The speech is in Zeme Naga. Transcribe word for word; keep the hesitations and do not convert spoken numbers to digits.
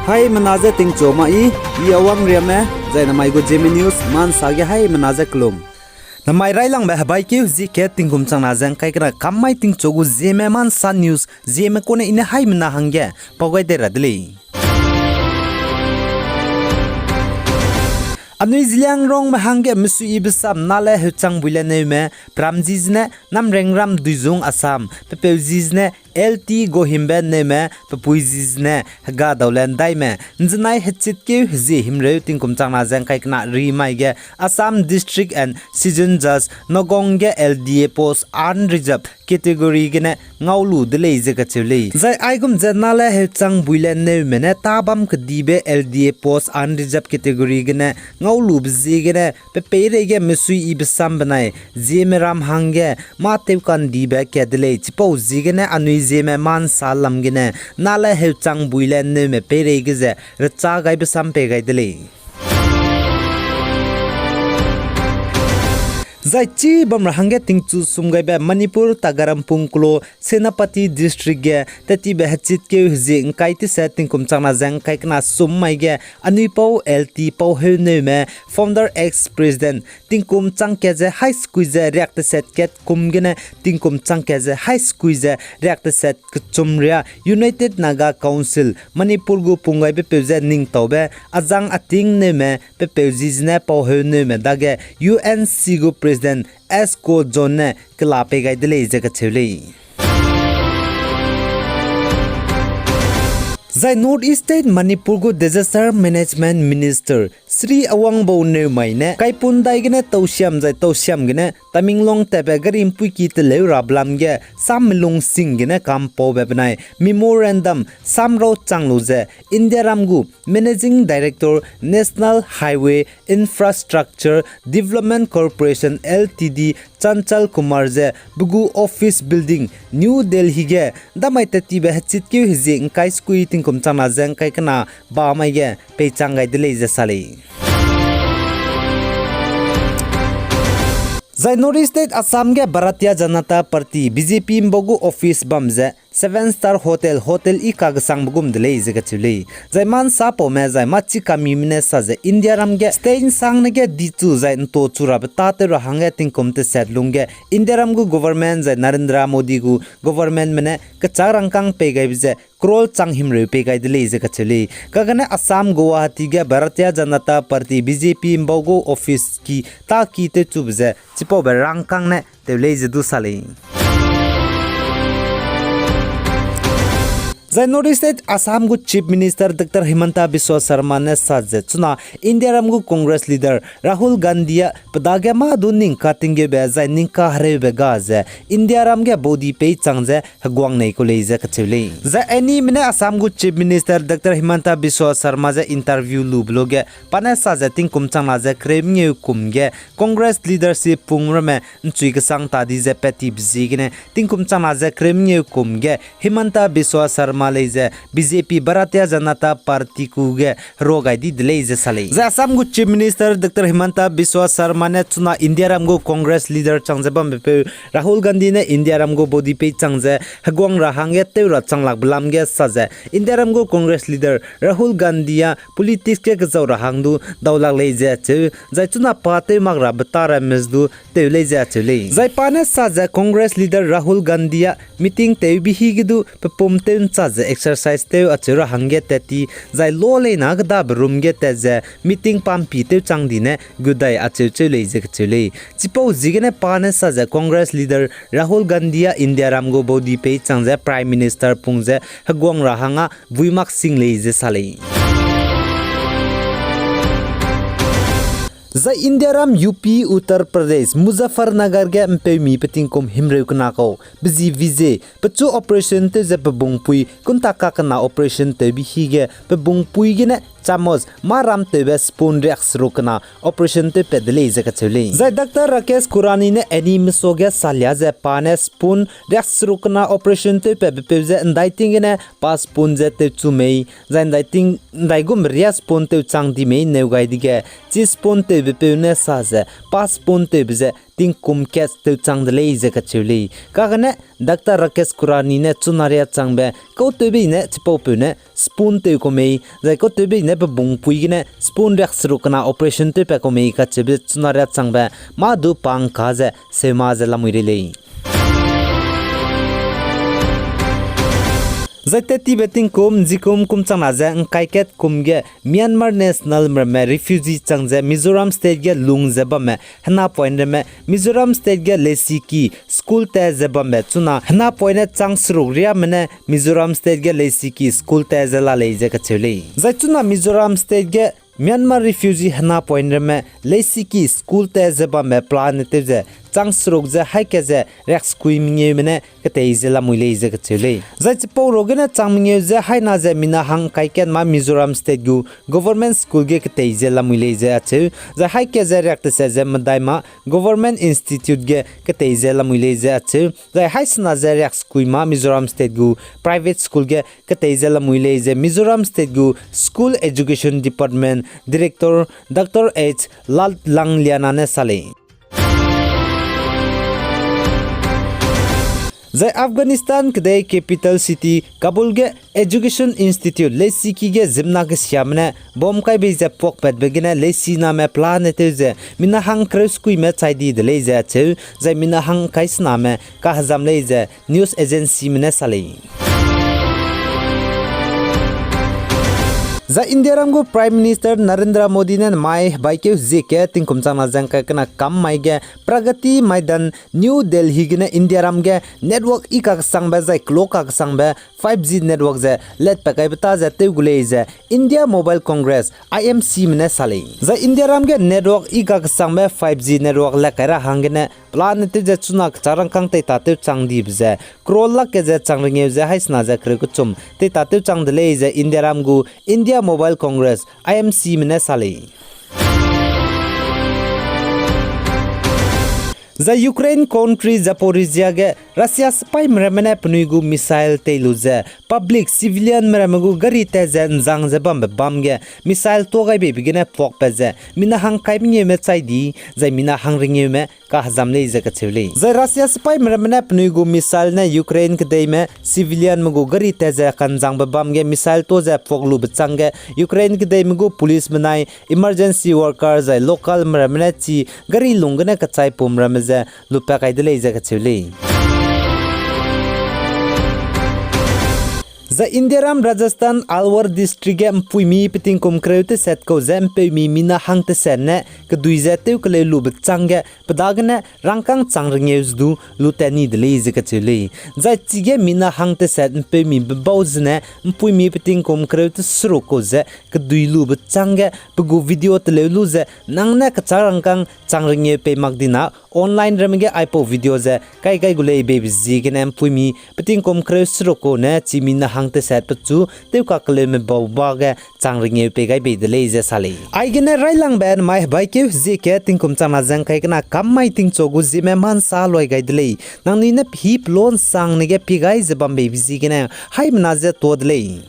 Haimena je tingchu ma i, i Awang Riame, zai namai gu Zeme News, mansa ge haimena je kelum. Namai railangbe hebaikeu zie kat tingkum changna ze ngkai kena kam mai tingchu gu Zeme mansa news, Zeme kune i ne haimena hangge pau gai dei ra de lei. Anui Zeliangrongme hangge mesuiyibe sam Nale Heuchang Buile Neume, pram zi zene Namrengram Duizung Assam, pepeu zi zene L T Gohimbe Neume, pepui zi zene Hegadaule Ndaime, nzenai hechitkeu hezie himreu tingkum changna ze ngkai kena ri mai ge Assam District and Session Judge Nagaon ge L D A post unreserved category gene ngau lu de lei ze kacheu lei. Zai aigum ze Nale Heuchang Buile Neume ne tabam kedibe L D A post unreserved category gene ngau lube ziegene pe peireige mesuiyibe sam benai Zeme ram hangge mâ tewkandibe kat de lei, chipau ziegene anui Zeme mansa lam gene Nale Heuchang Buile Neume peireige ze recha gaibe sam pei gai de lei. Zai chibam ra hangge tingchu sum gaibe Manipur Tagarempung Kulo Senapati District ge tettibe hechitkeu hezie ngkai tese tingkum changna ze ngkai kena sum mai ge anui pau L T Pauheuneume, founder ex president, tingkum changkat ze hai sekui ze riak teset kat kum gene tingkum changkat ze hai sekui ze riak teset kechum ria United Naga Council Manipur gu pung gaibe peu ze ningtaube Azang Atingneume, pepeu zi zene Pauheuneume dage U N C gu president Esko John ne kela pei gai de lei ze kacheu lei. Zai North East State Manipur gu Disaster Management Minister Shri Awangbou Newmai ne kaipun dai gene tausiam zai tausiam gene Tamenglong tatbe gari mpuiki teleu rabe lam ge sam melung sing gene kampaube benai memorandum sam rau chang lu ze Indiaram gu Managing Director, National Highway Infrastructure Development Corporation L T D, Chanchal Kumar ze pe gu office building New Delhi ge damai tettibe hechitkeu hezie ngkai sekui tingkum changna ze ngkai kena ba mai ge peichang gai de lei ze sa lei. Zai North East State Assam ge Bharatiya Janata Party, B J P mbau gu office bam ze Seven Star Hotel, hotel i kagesangbe gum de lei ze kacheu lei. Zai mansa paume zai mâ chi kamime ne sa ze Indiaram ge state nsangne ge dichu zai nto chu rabe tâtew ra hangge tingkum teset lungge Indiaram gu government zai Narendra Modi gu governmentme ne kechâk rangkâng pei gaibe ze crore chang himreu pei gai de lei ze kacheu lei. Kagane Assam Guwahati ge Bharatiya Janata Party, B J P mbau gu office ki ta ki tewchube ze chipaube rangkâng ne tew lei ze du sa lei. Zai North East State Assam gu Chief Minister Doctor Himanta Biswa Sarma ne sa ze chuna Indiaram gu Congress leader Rahul Gandhi a pe dage mâ du ningka tinggeube zai ningka hereube ga ze Indiaram ge body pei chang ze heguang nei ku lei ze kacheu lei. Zai anime ne Assam gu Chief Minister Doctor Himanta Biswa Sarma ze interview lube luge pa ne sa ze tingkum changna ze kereu mengeu kum ge Congress leadership pung ramme nchui kesang ta di ze pat tibe ziegene tingkum changna ze kereu mengeu kum ge Himanta Biswa Sarma lei ze B J P Bharatiya Janata Party ku ge herua gai di de lei ze sa lei. Zai Assam gu Chief Minister Doctor Himanta Biswa Sarma ne chuna Indiaram gu Congress leader chang ze bambepeu Rahul Gandhi ne Indiaram gu body pei chang ze heguang ra hangge tew ra chang lakbe lam ge sa ze Indiaram gu Congress leader Rahul Gandhi a politics ge kezau ra hang du dau lak lei ze cheu, zai chuna pa tew mak rabe ta ramme du tew lei ze acheu lei. Zai pa ne sa ze Congress leader Rahul Gandhi a meeting tewbe hi ge du pe pum tew ncha ze exercise tew acheu ra hangge tat ti, zai lo leina kedabe room ge tat ze meeting pampi tew chang di ne gu dai acheu cheu lei ze kacheu lei. Chipau ziegene pa ne sa ze Congress leader Rahul Gandhi a Indiaram gu body pei chang ze Prime Minister pung ze heguang ra hang a vui mak sing lei ze sa lei. Zai Indiaram U P Uttar Pradesh, Muzaffarnagar ge mpeumi pe tingkum himreu kena kau, bezi vize, pechu operation tew ze pe bungpui, kunta kakena operation tewbe hi ge pe bungpui gene chamos, mâ ram tewbe spoon riakseruk kena operation tewpat de lei ze kacheu lei. Zai Doctor Rakesh Khurana ne anime suage salia ze pa ne spoon riakseruk kena operation tewpatbepeu ze ndai ting gene pa spoon ze tewchu mei, zai ndai ting, ndaigum riâ spoon tew chang di mei neu gai dege, chi spoon tewbepeu ne sa ze pa spoon tewbe ze tingkum kat tewchang de lei ze kacheu lei. Kagene Doctor Rakesh Khurana ne chuna riâ changbe kautewbei ne chipaupeu ne spoon tew ku mei, zai kautewbei ne pe bungpui gene spoon riakseruk kena operation tewpat ku mei kacheube chuna riâ changbe mâ du pangka ze seuma ze lamui rei lei. Zai tettibe tingkum, nzikum kum changna ze ngkai kat kum ge Myanmar national ramme refugee chang ze Mizoram State ge lung ze bamme henapoine ramme Mizoram State ge leisiki school tat ze bambe chuna henapoine chang seruk riame ne Mizoram State ge leisiki school tat ze la lei ze kacheu lei. Zai chuna Mizoram State ge Myanmar refugee henapoine ramme leisiki school tat ze bambe plan ne tew ze chang seruk ze haî kat ze riaksekui mengeume ne ketei ze lamui lei ze kacheu lei. Zai chipau ruagene chang mengeu ze haî na ze mina hang ngkai kat ma Mizoram State gu government school ge ketei ze lamui lei ze acheu. Zai haî kat ze riak teset ze medai ma government institute ge ketei ze lamui lei ze acheu. Zai haî sena ze riaksekui ma Mizoram State gu private school ge ketei ze lamui lei ze Mizoram State gu School Education Department Director Doctor H Laltlangliana ne sa lei. Zai Afghanistan kedei capital city Kabul ge Education Institute leisiki ge ziemmena kesiame ne bomb kai bei ze puakpatbe gene leisiname pelane tew ze mina hang kereu sekuime chai di de lei ze acheu, zai mina hang kai sename kahezam lei ze news agencyme ne sa lei. Zai Indiaram gu Prime Minister Narendra Modi ne mai hebaikeu hezie ke tingkum changna ze ngkai kena kam mai ge Pragati Maidan, New Delhi gene Indiaram ge network i kakesangbe zai kelo kakesangbe five G network ze letpat kaibe ta ze tew gu lei ze India Mobile Congress, I M Cme ne sa lei. Zai Indiaram ge network i kakesangbe five G network let kai ra hanggene pelane tew ze chuna kechâ rangkâng teitatew chang dibe ze crore lak ke ze chang rengeu ze haî sena ze kereu kechum teitatew chang de lei ze Indiaram gu India Mobile Congress, I M Cme ne sa lei. Zai Ukraine country Zaporizhzhia ge Russia sipaîme ramme ne penui gu missile tei lu ze public civilianme ramme gu gari tat ze nzang ze bambe bam ge missile tuâ gai beibe gene puakpat ze mina hang kai mengeume chai di, zai mina hang rengeume kahezam lei ze kacheu lei. Zai Russia sipaîme ramme ne penui gu missile ne Ukraine kedeime civilianme gu gari tat ze kanzangbe bam ge missile tuâ ze puak lube chângge Ukraine kedeime gu police benai emergency worker zai localme ramme ne chi gari lung gene kechaipum ramme ze lupat kai de lei ze kacheu lei. Zai Indiaram Rajasthan Alwar District ge mpuimi petingkum kereu teset kau ze mpeumi mina hang teset ne kedui ze tew keleu lube chângge pe dagene rangkâng chang rengeu ze du lutat ni de lei ze kacheu lei. Zai chige mina hang teset mpeumi bebau zene mpuimi petingkum kereu teseruk kau ze kedui lube chângge pe gu video teleu lu ze nang ne kechâ rangkâng chang rengeu pei mak dina online ramme ge aipau video ze kai gai gu lei beibe ziegene mpuimi petingkum kereu seruk kau ne chi mina hang teset pechu tew kakeleume bau ba ge chang rengeu pei gai bei de lei ze sa lei. Aigene railangbe mai hebaikeu hezie ke tingkum changna ze ngkai kena kam mai tingchu gu zieme mansa luai gai de lei. Nangnui ne pehî pelon sangne ge pie gai ze bam beibe ziegene haimena ze tuâ de lei.